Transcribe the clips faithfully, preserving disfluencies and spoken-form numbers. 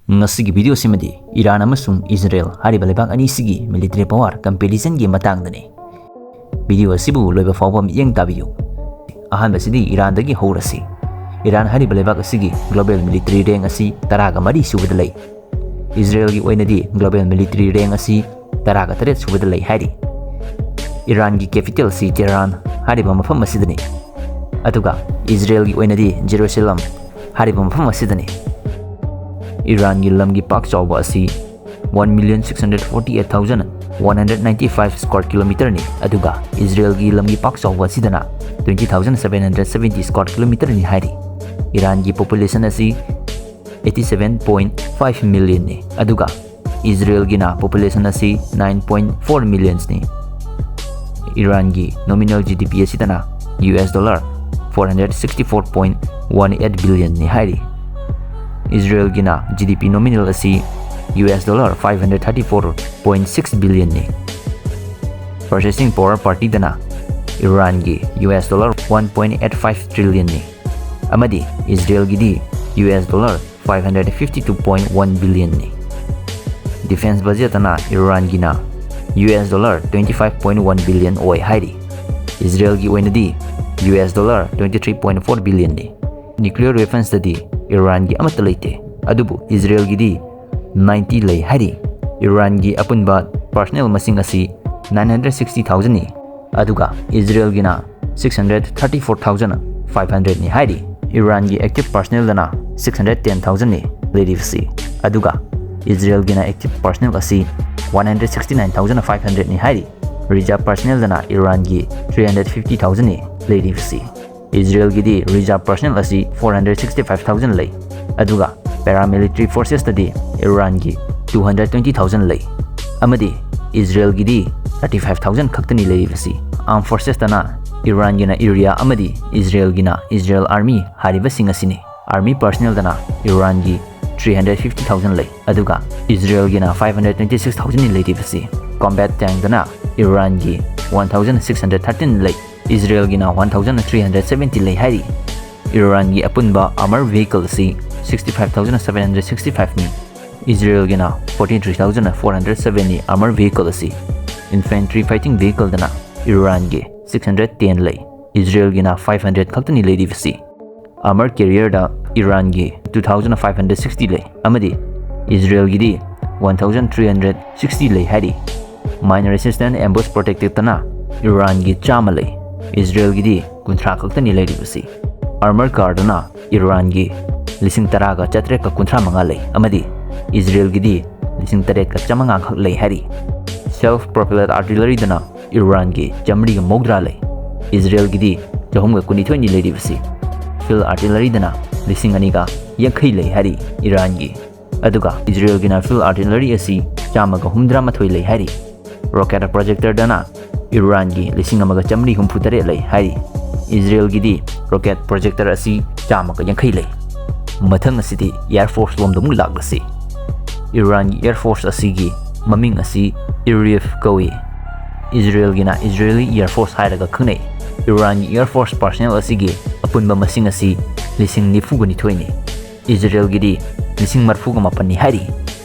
ꯉꯁꯤꯒꯤ ꯚꯤꯗꯤꯑꯣꯁꯤꯃꯗꯤ ꯏꯔꯥꯟ ꯑꯃꯁꯨꯡ ꯏꯖꯔꯦꯜ ꯍꯥꯏꯔꯤꯕ ꯂꯩꯕꯥꯛ ꯑꯅꯤꯁꯤꯒꯤ military power comparisonꯒꯤ ꯃꯇꯥꯡꯗꯅꯤ꯫ ꯚꯤꯗꯤꯑꯣ ꯑꯁꯤꯕꯨ ꯂꯣꯏꯕ ꯐꯥꯎꯕ ꯃꯤꯠꯌꯦꯡ ꯇꯥꯕꯤꯌꯨ꯫ ꯑꯍꯥꯟꯕꯁꯤꯗꯤ ꯏꯔꯥꯟꯗꯒꯤ ꯍꯧꯔꯁꯤ꯫ ꯏꯔꯥꯟ ꯍꯥꯏꯔꯤꯕ ꯂꯩꯕꯥꯛ ꯑꯁꯤꯒꯤ global military rank ꯑꯁꯤ ꯇꯔꯥꯒ ꯃꯔꯤ ꯁꯨꯕꯗ ꯂꯩ꯫ ꯏꯖꯔꯦꯜꯒꯤ ꯑꯣꯏꯅꯗꯤ global military rank ꯑꯁꯤ ꯇꯔꯥꯒ ꯇꯔꯦꯠ ꯁꯨꯕꯗ ꯂꯩ ꯍꯥꯏꯔꯤ꯫ ꯏꯔꯥꯟꯒꯤ capitalꯁꯤ ꯇꯦꯍꯔꯥꯟ ꯍꯥꯏꯔꯤꯕ ꯃꯐꯝ ꯑꯁꯤꯗꯅꯤ꯫ ꯑꯗꯨꯒ ꯏꯖꯔꯦꯜꯒꯤ ꯑꯣꯏꯅꯗꯤ ꯖꯦꯔꯨꯁꯂꯝ ꯍꯥꯏꯔꯤꯕ ꯃꯐꯝ ꯑꯁꯤꯗꯅꯤ꯫ ꯏꯔꯥꯟꯒꯤ ꯂꯝꯒꯤ ꯄꯥꯛ ꯆꯥꯎꯕ ꯑꯁꯤ one million six hundred forty eight thousand one hundred ninety five square kilometerꯅꯤ, ꯑꯗꯨꯒ ꯏꯖꯔꯦꯜꯒꯤ ꯂꯝꯒꯤ ꯄꯥꯛ ꯆꯥꯎꯕ ꯑꯁꯤꯗꯅ twenty thousand seven hundred seventy square kilometerꯅꯤ ꯍꯥꯏꯔꯤ꯫ ꯏꯔꯥꯟꯒꯤ population ꯑꯁꯤ eighty seven point five millionꯅꯤ, ꯑꯗꯨꯒ ꯏꯖꯔꯦꯜꯒꯤꯅ population ꯑꯁꯤ nine point four millionsꯅꯤ꯫ ꯏꯔꯥꯟꯒꯤ nominal GDP ꯑꯁꯤꯗꯅ US dollar four hundred sixty four point one eight billionꯅꯤ ꯍꯥꯏꯔꯤ꯫ ꯏꯖꯔꯦꯜꯒꯤꯅ GDP nominal ꯑꯁꯤ US dollar five hundred thirty four point six billionꯅꯤ꯫ Purchasing power partyꯗꯅ ꯏꯔꯥꯟꯒꯤ US dollar one point eight five trillionꯅꯤ, ꯑꯃꯗꯤ ꯏꯖꯔꯦꯜꯒꯤꯗꯤ US dollar five hundred fifty two point one billionꯅꯤ꯫ Defense budgetꯇꯅ ꯏꯔꯥꯟꯒꯤꯅ US dollar twenty five point one billion ꯑꯣꯏ ꯍꯥꯏꯔꯤ꯫ ꯏꯖꯔꯦꯜꯒꯤ ꯑꯣꯏꯅꯗꯤ US dollar twenty three point four billionꯅꯤ꯫ Nuclear weaponsꯇꯗꯤ ꯏꯔꯥꯟꯒꯤ ꯑꯃꯠꯇ ꯂꯩꯇꯦ, ꯑꯗꯨꯕꯨ ꯏꯖꯔꯦꯜꯒꯤꯗꯤ ninety ꯂꯩ ꯍꯥꯏꯔꯤ꯫ ꯏꯔꯥꯟꯒꯤ ꯑꯄꯨꯟꯕ personnel ꯃꯁꯤꯡ ꯑꯁꯤ nine hundred sixty thousandꯅꯤ, ꯑꯗꯨꯒ ꯏꯖꯔꯦꯜꯒꯤꯅ six hundred thirty four thousand five hundredꯅꯤ ꯍꯥꯏꯔꯤ꯫ ꯏꯔꯥꯟꯒꯤ active personnelꯗꯅ six hundred ten thousandꯅꯤ ꯂꯩꯔꯤꯕꯁꯤ, ꯑꯗꯨꯒ ꯏꯖꯔꯦꯜꯒꯤꯅ active personnel ꯑꯁꯤ one hundred sixty nine thousand five hundredꯅꯤ ꯍꯥꯏꯔꯤ꯫ Reserve personnelꯗꯅ ꯏꯔꯥꯟꯒꯤ three hundred fifty thousandꯅꯤ ꯂꯩꯔꯤꯕꯁꯤ꯫ ꯏꯖꯔꯦꯜꯒꯤꯗꯤ reserve personnel ꯑꯁꯤ four hundred sixty five thousand ꯂꯩ, ꯑꯗꯨꯒ paramilitary forcesꯇꯗꯤ ꯏꯔꯥꯟꯒꯤ two hundred twenty thousand ꯂꯩ, ꯑꯃꯗꯤ ꯏꯖꯔꯦꯜꯒꯤꯗꯤ thirty five thousand ꯈꯛꯇꯅꯤ ꯂꯩꯔꯤꯕꯁꯤ꯫ Armed forcesꯇꯅ ꯏꯔꯥꯟꯒꯤꯅ area ꯑꯃꯗꯤ ꯏꯖꯔꯦꯜꯒꯤꯅ Israel Army ꯍꯥꯏꯔꯤꯕꯁꯤꯡ ꯑꯁꯤꯅꯤ꯫ Army personnelꯗꯅ ꯏꯔꯥꯟꯒꯤ three hundred fifty thousand ꯂꯩ, ꯑꯗꯨꯒ ꯏꯖꯔꯦꯜꯒꯤꯅ five hundred twenty six thousandꯅꯤ ꯂꯩꯔꯤꯕꯁꯤ꯫ Combat tankꯗꯅ ꯏꯔꯥꯟꯒꯤ one thousand six hundred thirteen ꯂꯩ, ꯏꯖꯔꯦꯜꯒꯤꯅ one thousand three hundred seventy ꯂꯩ ꯍꯥꯏꯔꯤ꯫ ꯏꯔꯥꯟꯒꯤ ꯑꯄꯨꯟꯕ armor vehicle ꯑꯁꯤ sixty five thousand seven hundred sixty five ꯅꯤ꯫ ꯏꯖꯔꯦꯜꯒꯤꯅ forty three thousand four hundred seven ꯅꯤ armor vehicle ꯑꯁꯤ꯫ Infantry fighting vehicleꯗꯅ ꯏꯔꯥꯟꯒꯤ six hundred ten ꯂꯩ, ꯏꯖꯔꯦꯜꯒꯤꯅ five hundred ꯈꯛꯇꯅꯤ ꯂꯩꯔꯤꯕꯁꯤ꯫ Armor carrierꯗ ꯏꯔꯥꯟꯒꯤ two thousand five hundred sixty ꯂꯩ ꯑꯃꯗꯤ ꯏꯖꯔꯦꯜꯒꯤꯗꯤ one thousand three hundred sixty ꯂꯩ ꯍꯥꯏꯔꯤ꯫ Mine resistant ambush protectedꯇꯅ ꯏꯔꯥꯟꯒꯤ ꯆꯥꯝꯃ ꯂꯩ, ꯏꯖꯔꯦꯜꯒꯤꯗꯤ ꯀꯨꯟꯊ꯭ꯔꯥ ꯈꯛꯇꯅꯤ ꯂꯩꯔꯤꯕꯁꯤ꯫ Armor carꯗꯅ ꯏꯔꯥꯟꯒꯤ ꯂꯤꯁꯤꯡ ꯇꯔꯥꯒ ꯆꯥꯇ꯭ꯔꯦꯠꯀ ꯀꯨꯟꯊ꯭ꯔꯥ ꯃꯉꯥ ꯂꯩ ꯑꯃꯗꯤ ꯏꯖꯔꯦꯜꯒꯤꯗꯤ ꯂꯤꯁꯤꯡ ꯇꯔꯦꯠꯀ ꯆꯥꯃꯉꯥ ꯈꯛ ꯂꯩ ꯍꯥꯏꯔꯤ꯫ Self propelled artilleryꯗꯅ ꯏꯔꯥꯟꯒꯤ ꯆꯥꯃꯔꯤꯒ ꯃꯧꯗ꯭ꯔꯥ ꯂꯩ, ꯏꯖꯔꯦꯜꯒꯤꯗꯤ ꯆꯍꯨꯝꯒ ꯀꯨꯟꯅꯤꯊꯣꯏꯅꯤ ꯂꯩꯔꯤꯕꯁꯤ꯫ Field artilleryꯗꯅ ꯂꯤꯁꯤꯡ ꯑꯅꯤꯒ ꯌꯥꯡꯈꯩ ꯂꯩ ꯍꯥꯏꯔꯤ ꯏꯔꯥꯟꯒꯤ, ꯑꯗꯨꯒ ꯏꯖꯔꯦꯜꯒꯤꯅ field artillery ꯑꯁꯤ ꯆꯥꯝꯃꯒ ꯍꯨꯝꯗ꯭ꯔꯥ ꯃꯥꯊꯣꯏ ꯂꯩ ꯍꯥꯏꯔꯤ꯫ Rocket projectorꯗꯅ ꯏꯔꯥꯟꯒꯤ ꯂꯤꯁꯤꯡ ꯑꯃꯒ ꯆꯥꯃꯔꯤ ꯍꯨꯝꯐꯨ ꯇꯔꯦꯠ ꯂꯩ ꯍꯥꯏꯔꯤ꯫ ꯏꯖꯔꯦꯜꯒꯤꯗꯤ rocket projector ꯑꯁꯤ ꯆꯥꯝꯃꯒ ꯌꯥꯡꯈꯩ ꯂꯩ꯫ ꯃꯊꯪ ꯑꯁꯤꯗꯤ air force ꯂꯣꯝꯗ ꯑꯃꯨꯛ ꯂꯥꯛꯂꯁꯤ꯫ ꯏꯔꯥꯟꯒꯤ air force ꯑꯁꯤꯒꯤ ꯃꯃꯤꯡ ꯑꯁꯤ IRIF ꯀꯧꯏ꯫ ꯏꯖꯔꯦꯜꯒꯤꯅ Israeli air force ꯍꯥꯏꯔꯒ ꯈꯪꯅꯩ꯫ ꯏꯔꯥꯟꯒꯤ air force personnel ꯑꯁꯤꯒꯤ ꯑꯄꯨꯟꯕ ꯃꯁꯤꯡ ꯑꯁꯤ ꯂꯤꯁꯤꯡ ꯅꯤꯐꯨꯒ ꯅꯤꯊꯣꯏꯅꯤ꯫ ꯏꯖꯔꯦꯜꯒꯤꯗꯤ ꯂꯤꯁꯤꯡ ꯃꯔꯤꯐꯨꯒ ꯃꯥꯄꯟꯅꯤ ꯍꯥꯏꯔꯤ꯫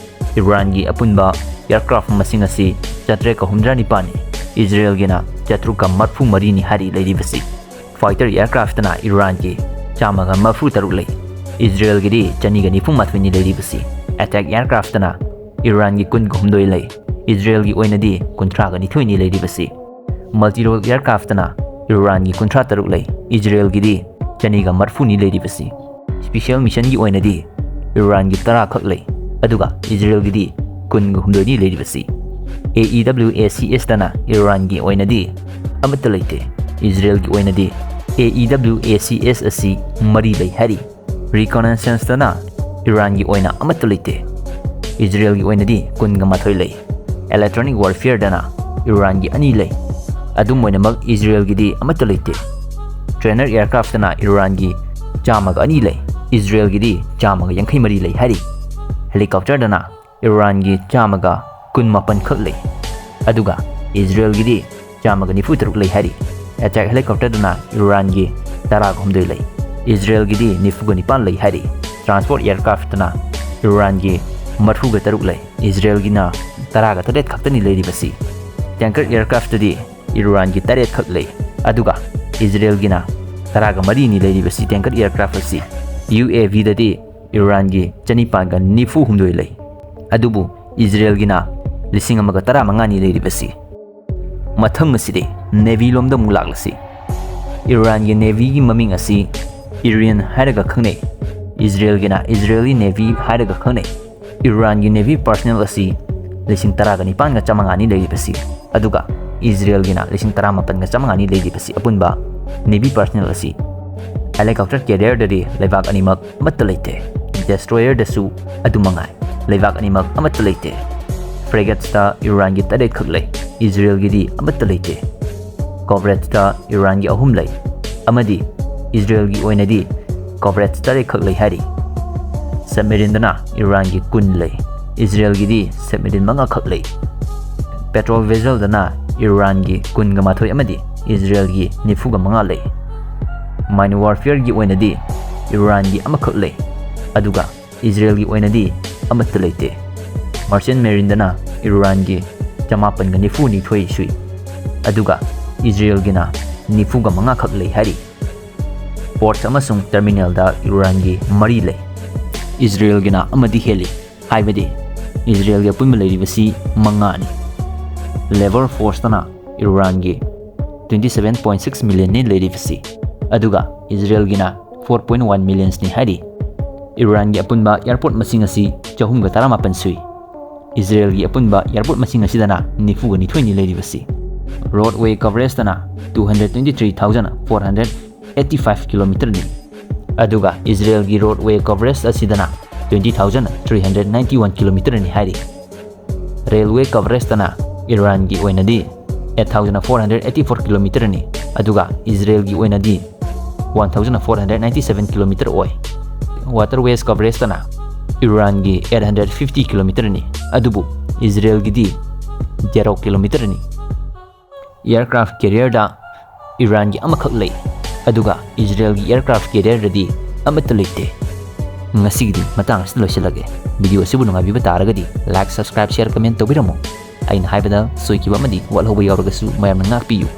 ꯏꯔꯥꯟꯒꯤ ꯑꯄꯨꯟꯕ aircraft ꯃꯁꯤꯡ ꯑꯁꯤ ꯆꯥꯇ꯭ꯔꯦꯠꯀ ꯍꯨꯝꯗ꯭ꯔꯥ ꯅꯤꯄꯥꯟꯅꯤ, ꯏꯖꯔꯦꯜꯒꯤꯅ ꯆꯥꯇ꯭ꯔꯨꯛꯀ ꯃꯔꯤꯐꯨ ꯃꯔꯤꯅꯤ ꯍꯥꯏꯔꯤ ꯂꯩꯔꯤꯕꯁꯤ꯫ Fighter aircraftꯅ ꯏꯔꯥꯟꯒꯤ ꯆꯥꯝꯃꯒ ꯃꯔꯤꯐꯨ ꯇꯔꯨꯛ ꯂꯩ, ꯏꯖꯔꯦꯜꯒꯤꯗꯤ ꯆꯅꯤꯒ ꯅꯤꯐꯨ ꯃꯥꯊꯣꯏꯅꯤ ꯂꯩꯔꯤꯕꯁꯤ꯫ Attack aircraftꯅ ꯏꯔꯥꯟꯒꯤ ꯀꯨꯟꯒ ꯍꯨꯝꯗꯣꯏ ꯂꯩ, ꯏꯖꯔꯦꯜꯒꯤ ꯑꯣꯏꯅꯗꯤ ꯀꯨꯟꯊ꯭ꯔꯥꯒ ꯅꯤꯊꯣꯏꯅꯤ ꯂꯩꯔꯤꯕꯁꯤ꯫ Multi role aircraftꯅ ꯏꯔꯥꯟꯒꯤ ꯀꯨꯟꯊ꯭ꯔꯥ ꯇꯔꯨꯛ ꯂꯩ, ꯏꯖꯔꯦꯜꯒꯤꯗꯤ ꯆꯅꯤꯒ ꯃꯔꯤꯐꯨꯅꯤ ꯂꯩꯔꯤꯕꯁꯤ꯫ Special missionꯒꯤ ꯑꯣꯏꯅꯗꯤ ꯏꯔꯥꯟꯒꯤ ꯇꯔꯥ ꯈꯛ ꯂꯩ, ꯑꯗꯨꯒ ꯏꯖꯔꯦꯜꯒꯤꯗꯤ ꯀꯨꯟꯒ ꯍꯨꯝꯗꯣꯏꯅꯤ ꯂꯩꯔꯤꯕꯁꯤ꯫ AEWACSꯇꯅ ꯏꯔꯥꯟꯒꯤ ꯑꯣꯏꯅꯗꯤ ꯑꯃꯠꯇ ꯂꯩꯇꯦ, ꯏꯖꯔꯦꯜꯒꯤ ꯑꯣꯏꯅꯗꯤ AEWACS ꯑꯁꯤ ꯃꯔꯤ ꯂꯩ ꯍꯥꯏꯔꯤ꯫ Reconnaissanceꯇꯅ ꯏꯔꯥꯟꯒꯤ ꯑꯣꯏꯅ ꯑꯃꯠꯇ ꯂꯩꯇꯦ, ꯏꯖꯔꯦꯜꯒꯤ ꯑꯣꯏꯅꯗꯤ ꯀꯨꯟꯒ ꯃꯥꯊꯣꯏ ꯂꯩ꯫ Electronic warfareꯗꯅ ꯏꯔꯥꯟꯒꯤ ꯑꯅꯤ ꯂꯩ, ꯑꯗꯨꯝ ꯑꯣꯏꯅꯃꯛ ꯏꯖꯔꯦꯜꯒꯤꯗꯤ ꯑꯃꯠꯇ ꯂꯩꯇꯦ꯫ Trainer aircraftꯇꯅ ꯏꯔꯥꯟꯒꯤ ꯆꯥꯝꯃꯒ ꯑꯅꯤ ꯂꯩ, ꯏꯖꯔꯦꯜꯒꯤꯗꯤ ꯆꯥꯝꯃꯒ ꯌꯥꯡꯈꯩ ꯃꯔꯤ ꯂꯩ ꯍꯥꯏꯔꯤ꯫ Helicopterꯗꯅ ꯏꯔꯥꯟꯒꯤ ꯆꯥꯝꯃꯒ ꯀꯨꯟꯃꯥꯄꯟ ꯈꯛ ꯂꯩ, ꯑꯗꯨꯒ ꯏꯖꯔꯦꯜꯒꯤꯗꯤ ꯆꯥꯝꯃꯒ ꯅꯤꯐꯨ ꯇꯔꯨꯛ ꯂꯩ ꯍꯥꯏꯔꯤ꯫ Attack helicopterꯗꯅ ꯏꯔꯥꯟꯒꯤ ꯇꯔꯥꯒ ꯍꯨꯝꯗꯣꯏ ꯂꯩ꯫ ꯏꯖꯔꯦꯜꯒꯤꯗꯤ ꯅꯤꯐꯨꯒ ꯅꯤꯄꯥꯟ ꯂꯩ ꯍꯥꯏꯔꯤ꯫ Transport aircraftꯇꯅ ꯏꯔꯥꯟꯒꯤ ꯃꯔꯤꯐꯨꯒ ꯇꯔꯨꯛ ꯂꯩ, ꯏꯖꯔꯦꯜꯒꯤꯅ ꯇꯔꯥꯒ ꯇꯔꯦꯠ ꯈꯛꯇꯅꯤ ꯂꯩꯔꯤꯕꯁꯤ꯫ Tanker aircraftꯇꯗꯤ ꯏꯔꯥꯟꯒꯤ ꯇꯔꯦꯠ ꯈꯛ ꯂꯩ, ꯑꯗꯨꯒ ꯏꯖꯔꯦꯜꯒꯤꯅ ꯇꯔꯥꯒ ꯃꯔꯤꯅꯤ ꯂꯩꯔꯤꯕꯁꯤ꯫ Tanker aircraft ꯑꯁꯤ UAVꯗꯗꯤ ꯏꯔꯥꯟꯒꯤ ꯆꯅꯤꯄꯥꯟꯒ ꯅꯤꯐꯨ ꯍꯨꯝꯗꯣꯏ ꯂꯩ, ꯑꯗꯨꯕꯨ ꯏꯖꯔꯦꯜꯒꯤꯅ ꯂꯤꯁꯤꯡ ꯑꯃꯒ ꯇꯔꯥꯃꯉꯥꯅꯤ ꯂꯩꯔꯤꯕꯁꯤ꯫ ꯃꯊꯪ ꯑꯁꯤꯗꯤ Navy ꯂꯣꯝꯗ ꯑꯃꯨꯛ ꯂꯥꯛꯂꯁꯤ꯫ ꯏꯔꯥꯟꯒꯤ Navyꯒꯤ ꯃꯃꯤꯡ ꯑꯁꯤ Iran ꯍꯥꯏꯔꯒ ꯈꯪꯅꯩ, ꯏꯖꯔꯦꯜꯒꯤꯅ Israeli Navy ꯍꯥꯏꯔꯒ ꯈꯪꯅꯩ꯫ ꯏꯔꯥꯟꯒꯤ Navy personnel ꯑꯁꯤ ꯂꯤꯁꯤꯡ ꯇꯔꯥꯒ ꯅꯤꯄꯥꯟꯒ ꯆꯥꯃꯉꯥꯅꯤ ꯂꯩꯔꯤꯕꯁꯤ, ꯑꯗꯨꯒ ꯏꯖꯔꯦꯜꯒꯤꯅ ꯂꯤꯁꯤꯡ ꯇꯔꯥꯃꯥꯄꯟꯒ ꯆꯥꯃꯉꯥꯅꯤ ꯂꯩꯔꯤꯕꯁꯤ꯫ ꯑꯄꯨꯟꯕ Navy personnel ꯑꯁꯤ helicopter carrierꯗꯗꯤ ꯂꯩꯕꯥꯛ ꯑꯅꯤꯃꯛ ꯑꯃꯠꯇ ꯂꯩꯇꯦ, destroyerꯗꯁꯨ ꯑꯗꯨ ꯃꯉꯥꯏ꯫ ꯂꯩꯕꯥꯛ ꯑꯅꯤꯃꯛ ꯑꯃꯠꯇ ꯂꯩꯇꯦ꯫ Frigatesꯇ ꯏꯔꯥꯟꯒꯤ ꯇꯔꯦꯠ ꯈꯛ ꯂꯩ, ꯏꯖꯔꯦꯜꯒꯤꯗꯤ ꯑꯃꯠꯇ ꯂꯩꯇꯦ꯫ Corvetteꯁꯇ ꯏꯔꯥꯟꯒꯤ ꯑꯍꯨꯝ ꯂꯩ, ꯑꯃꯗꯤ ꯏꯖꯔꯦꯜꯒꯤ ꯑꯣꯏꯅꯗꯤ Corvettes ꯇꯔꯦꯠ ꯈꯛ ꯂꯩ ꯍꯥꯏꯔꯤ꯫ Submarineꯗꯅ ꯏꯔꯥꯟꯒꯤ ꯀꯨꯟ ꯂꯩ, ꯏꯖꯔꯦꯜꯒꯤꯗꯤ submarine ꯃꯉꯥ ꯈꯛ ꯂꯩ꯫ Patrol vesselꯗꯅ ꯏꯔꯥꯟꯒꯤ ꯀꯨꯟꯒ ꯃꯥꯊꯣꯏ ꯑꯃꯗꯤ ꯏꯖꯔꯦꯜꯒꯤ ꯅꯤꯐꯨꯒ ꯃꯉꯥ ꯂꯩ꯫ Mine warfareꯒꯤ ꯑꯣꯏꯅꯗꯤ ꯏꯔꯥꯟꯒꯤ ꯑꯃꯈꯛ ꯂꯩ, ꯑꯗꯨꯒ ꯏꯖꯔꯦꯜꯒꯤ ꯑꯣꯏꯅꯗꯤ ꯑꯃꯠꯇ ꯂꯩꯇꯦ꯫ Merchant marineꯗꯅ ꯏꯔꯥꯟꯒꯤ ꯆꯃꯥꯄꯟꯒ ꯅꯤꯐꯨ ꯅꯤꯊꯣꯏ ꯁꯨꯏ, ꯑꯗꯨꯒ ꯏꯖꯔꯦꯜꯒꯤꯅ ꯅꯤꯐꯨꯒ ꯃꯉꯥ ꯈꯛ ꯂꯩ ꯍꯥꯏꯔꯤ꯫ Ports ꯑꯃꯁꯨꯡ terminalꯗ ꯏꯔꯥꯟꯒꯤ ꯃꯔꯤ ꯂꯩ, ꯏꯖꯔꯦꯜꯒꯤꯅ ꯑꯃꯗꯤ ꯍꯦꯜꯂꯤ, ꯍꯥꯏꯕꯗꯤ ꯏꯖꯔꯦꯜꯒꯤ ꯑꯄꯨꯟꯕ ꯂꯩꯔꯤꯕꯁꯤ ꯃꯉꯥꯅꯤ꯫ Labor forceꯇꯅ ꯏꯔꯥꯟꯒꯤ twenty seven point six millionꯅꯤ ꯂꯩꯔꯤꯕꯁꯤ, ꯑꯗꯨꯒ ꯏꯖꯔꯦꯜꯒꯤꯅ four point one millionsꯅꯤ ꯍꯥꯏꯔꯤ꯫ ꯏꯔꯥꯟꯒꯤ ꯑꯄꯨꯟꯕ airport ꯃꯁꯤꯡ ꯑꯁꯤ ꯆꯍꯨꯝꯒ ꯇꯔꯥꯃꯥꯄꯟ ꯁꯨꯏ꯫ ꯏꯖꯔꯦꯜꯒꯤ ꯑꯄꯨꯟꯕ airport ꯃꯁꯤꯡ ꯑꯁꯤꯗꯅ ꯅꯤꯐꯨꯒ ꯅꯤꯊꯣꯏꯅꯤ ꯂꯩꯔꯤꯕꯁꯤ꯫ Roadway coverageꯇꯅ two hundred twenty three thousand four hundred eighty five kilometerꯅꯤ, ꯑꯗꯨꯒ ꯏꯖꯔꯦꯜꯒꯤ roadway coverage ꯑꯁꯤꯗꯅ twenty thousand three hundred ninety one kilometerꯅꯤ ꯍꯥꯏꯔꯤ꯫ Railway coverageꯇꯅ ꯏꯔꯥꯟꯒꯤ ꯑꯣꯏꯅꯗꯤ eight thousand four hundred eighty four kilometerꯅꯤ, ꯑꯗꯨꯒ ꯏꯖꯔꯦꯜꯒꯤ ꯑꯣꯏꯅꯗꯤ one thousand four hundred ninety seven kilometer ꯑꯣꯏ꯫ Waterways coverageꯇꯅ ꯏꯔꯥꯟꯒꯤ eight hundred fifty kilometerꯅꯤ, ꯑꯗꯨꯕꯨ ꯏꯖꯔꯦꯜꯒꯤꯗꯤ zero kilometerꯅꯤ꯫ Aircraft carrierꯗ ꯏꯔꯥꯟꯒꯤ ꯑꯃꯈꯛ ꯂꯩ, ꯑꯗꯨꯒ ꯏꯖꯔꯦꯜꯒꯤ ꯑꯦꯌꯔꯀ꯭ꯔꯥꯐ ꯀꯦꯔꯤꯌꯔꯗꯗꯤ ꯑꯃꯠꯇ ꯂꯩꯇꯦ꯫ ꯉꯁꯤꯒꯤꯗꯤ ꯃꯇꯥꯡ ꯑꯁꯤꯗ ꯂꯣꯏꯁꯤꯜꯂꯒꯦ꯫ ꯚꯤꯗꯤꯑꯣ ꯑꯁꯤꯕꯨ ꯅꯨꯡꯉꯥꯏꯕꯤꯕ ꯇꯥꯔꯒꯗꯤ ꯂꯥꯏꯛ, ꯁꯕꯁꯀ꯭ꯔꯥꯏꯕ, ꯁꯤꯌꯔ, ꯀꯃꯦꯟ ꯇꯧꯕꯤꯔꯝꯃꯨ꯫ ꯑꯩꯅ ꯍꯥꯏꯕꯗ ꯁꯣꯏꯈꯤꯕ ꯑꯃꯗꯤ ꯋꯥꯠꯍꯧꯕ ꯌꯥꯎꯔꯒꯁꯨ ꯃꯌꯥꯝꯅ ꯉꯥꯛꯄꯤꯌꯨ꯫